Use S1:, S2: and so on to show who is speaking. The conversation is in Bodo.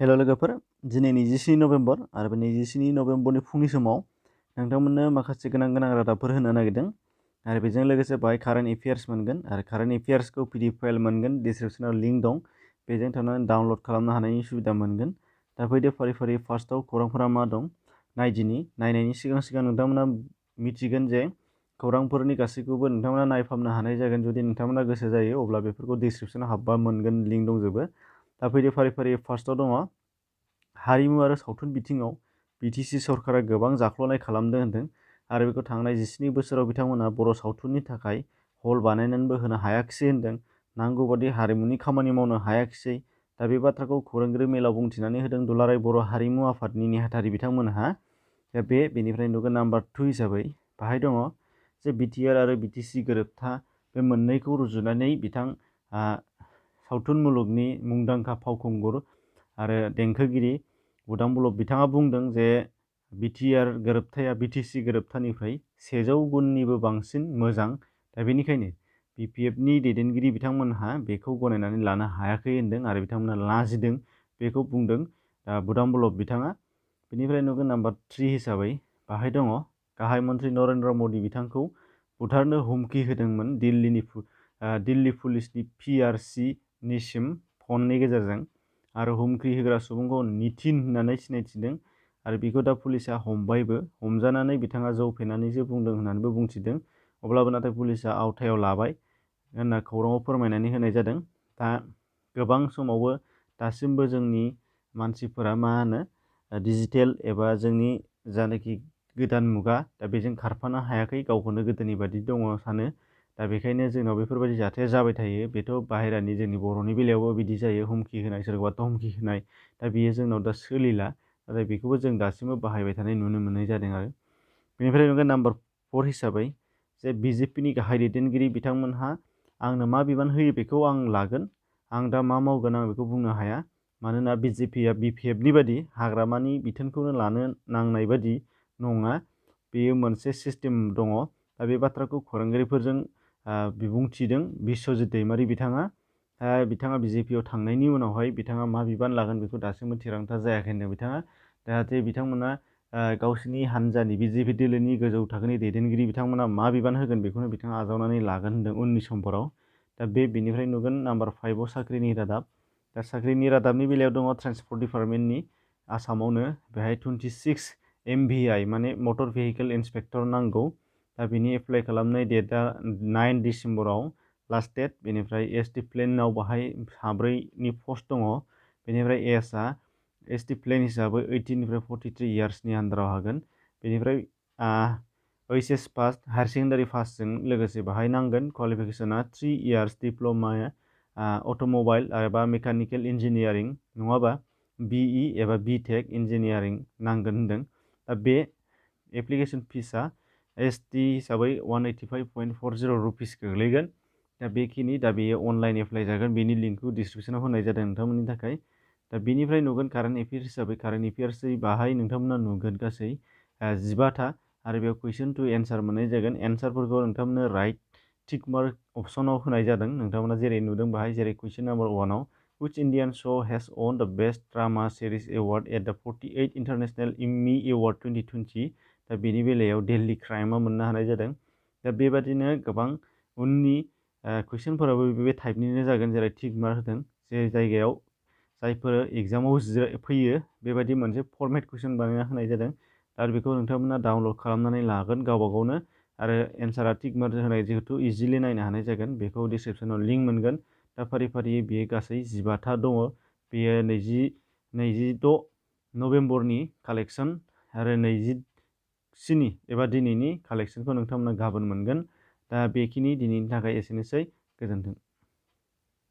S1: हेल' लोगोफोर, दिनै 24 नभेम्बर आरो बे 24 नभेम्बरनि फुंनि समाव नोंथांमोननो माखासे गोनां रादाबफोर होनो नागिरदों आरो बेजों लोगोसे बाहाय कारेन्ट एफेयार्स मोनगोन आरो कारेन्ट एफेयार्सखौ PDF फाइल मोनगोन। डिसक्रिपसनाव लिंक दं, बेजों थांनानै डाउनलड खालामनो हानायनि सुबिदा मोनगोन। दा फैदो फारि फारि फार्स्टआव खौरांफोरा मा दं नायनायनि सिगां नोंथांमोना मिथिगोन जे खौरांफोरनि गासैखौबो नोंथांमोना नायफामनो हानाय जागोन। जुदि नोंथांमोना गोसो जायो अब्ला बेफोरखौ डिसक्रिपसनाव हाबबा मोनगोन, लिंक दंजोबो। दा फैदो फारि फारि फार्स्टआव दङ हारिमु आरो सावथुन बिथिङाव BTC सरकारा गोबां जाख्ल'नाय खालामदों होनदों आरो बेखौ थांनाय 17 बोसोराव बिथांमोना बर' सावथुननि थाखाय हल बानायनानैबो होनो हायाखिसै होनदों। नांगौ बादि हारिमुनि खामानि मावनो हायाखिसै। दा बे बाथ्राखौ खौरांगिरि मेलाव बुंथिनानै होदों दुलाराय बर' हारिमु आफादनि नेहाथारि बिथांमोनहा। दा बेनिफ्राय नुगोन नाम्बार 2 हिसाबै बाहाय दङ जे BTR आरो BTC गोरोबथा, बे मोननैखौ रुजुनानै सावथुन मुलुगनि मुंदांखा फावखुंगुर आरो देंखोगिरि उदां बलब बिथाङा बुंदों जे BTR गोरोबथाया BTC गोरोबथानिफ्राय 100 गुननिबो बांसिन मोजां। दा बेनिखायनो BPFनि दैदेनगिरि बिथांमोनहा बेखौ गनायनानै लानो हायाखै होनदों आरो बिथांमोना लाजिदों, बेखौ बुंदों उदां बलब बिथाङा। बेनिफ्राय नुगोन नाम्बार 3 हिसाबै बाहाय दङ गाहाय मन्त्रि नरेन्द्र मदि बिथांखौ बुथारनो हुमखि होदोंमोन दिल्ली पुलिसनि PRC निसिम फननि गेजेरजों आरो हुमखि होग्रा सुबुंखौ नितिन होननानै सिनायथिदों आरो बेखौ दा पुलिसा हमबायबो। हमजानानै बिथाङा जौ फेनानैसो बुंदों होननानैबो बुंथिदों। अब्लाबो नाथाय पुलिसा आवथायाव लाबाय होनना खौराङाव फोरमायनानै होनाय जादों। दा गोबां समावबो दासिमबो जोंनि मानसिफोरा डिजिटेल एबा जोंनि जानाखि गोदान मुगा, दा बेजों खारफानो हायाखै, गावखौनो गोदोनि बादि दङ सानो। दा बेखायनो जोंनाव बेफोरबायदि जाथाया जाबाय थायो। बेथ' बाहेरानि, जोंनि बर'नि बेलायावबो बिदि जायो, हुमखि होनाय, सोरखौबा हुमखि होनाय। दा बेयो जोंनाव दा सोलिला, नाथाय बेखौबो जों दासिमबो बाहायबाय थानाय नुनो मोननाय जादों आरो। बेनिफ्राय नुगोन नाम्बार 4 हिसाबै जे BJPनि गाहाय दैदेनगिरि बिथांमोनहा आंनो मा बिबान होयो बेखौ आं लागोन, आं दा मा मावगोन आं बेखौ बुंनो हाया। मानोना BJPआ BPFनि बादि हाग्रामानि बिथोनखौनो लानो नांनाय बादि नङा, बेयो मोनसे सिस्टेम दङ। दा बे बाथ्राखौ खौरांगिरिफोरजों बिबुंथिदों बिस्वजित दैमारि बिथाङा। बिथाङा BJPआव थांनायनि उनावहाय बिथाङा मा बिबान लागोन बेखौ दासिमबो थिरांथा जायाखै होनदों बिथाङा। जाहाथे बिथांमोना गावसिनि हान्जानि BJP दोलोनि गोजौ थाखोनि दैदेनगिरि बिथांमोना मा बिबान होगोन बेखौनो बिथाङा आजावनानै लागोन होनदों उननि समफोराव। दा बेनिफ्राय नुगोन नाम्बार 5आव साख्रिनि रादाब। दा साख्रिनि रादाबनि बेलायाव दङ ट्रेन्सपर्ट डिपार्टमेन्टनि आसामावनो बेहाय 26 MVI माने मटर भेहिकेल इन्सपेक्टर नांगौ। दा बिनि एप्लाइ खालामनाय डेटआ 9 डिसेम्बराव लास्ट डेट। बेनिफ्राय ST प्लेनाव बाहाय 4नि पस्ट दङ। बेनिफ्राय ST प्लेन हिसाबै 18निफ्राय 43 इयार्सनि आन्दाराव हागोन। बेनिफ्राय HS पास, हायार सेकेन्डारि पासजों लोगोसे बाहाय नांगोन। क्वालिफिकेसना 3 इयार्स डिप्ल'मा अट'मबाइल एबा मेकानिकेल इन्जिनियारिं नङाबा BE एबा BTech इन्जिनियारिं नांगोन होनदों। दा बे एप्लिकेसन फिसआ ST हिसाबै 185.40 रुपिस गोग्लैगोन। दा बेखिनि, दा बेयो अनलाइन एप्लाइ जागोन। बेनि लिंकखौ डिसक्रिपसनाव होनाय जादों नोंथांमोननि थाखाय। दा बेनिफ्राय नुगोन कारेन्ट एफेयार्स हिसाबै कारेन्ट एफेयार्स बाहाय नोंथांमोना नुगोन गासै 15था आरो बेयाव कुइसन टु एन्सार मोननाय जागोन। एन्सारफोरखौ नोंथांमोननो राइट टिक मार्क अपसनाव होनाय जादों। नोंथांमोना जेरै नुदों बाहाय, जेरै कुइसन number 1आव which Indian show has won the best drama series award at the 48 International Emmy Award 2020। दा बेनि बेलायाव दिल्ली क्राइमआ मोननो हानाय जादों। दा बेबादिनो गोबां उननि कुइसनफोराबो बे टाइपनिनो जागोन, जेरै टिक मार्क होदों, जे जायगायाव जायफोर एग्जामाव फैयो बेबायदि मोनसे फर्मेट कुइसन बानायना होनाय जादों। आरो बेखौ नोंथांमोना डाउनलड खालामनानै लागोन गावबा गावनो। आरो एन्सारा टिक मार्क होनाय जिहेतु इजिलि नायनो हानाय जागोन। बेखौ डिसक्रिपसनाव लिंक मोनगोन। दा फारि फारियै बेयो गासै 15था दङ। बेयो 26 नभेम्बरनि कालेक्सन आरो 27 एबा दिनैनि कालेक्सनखौ नोंथांमोना गाबोन मोनगोन। दा बेखिनि दिनैनि थाखाय एसेनोसै, गोजोन्थों।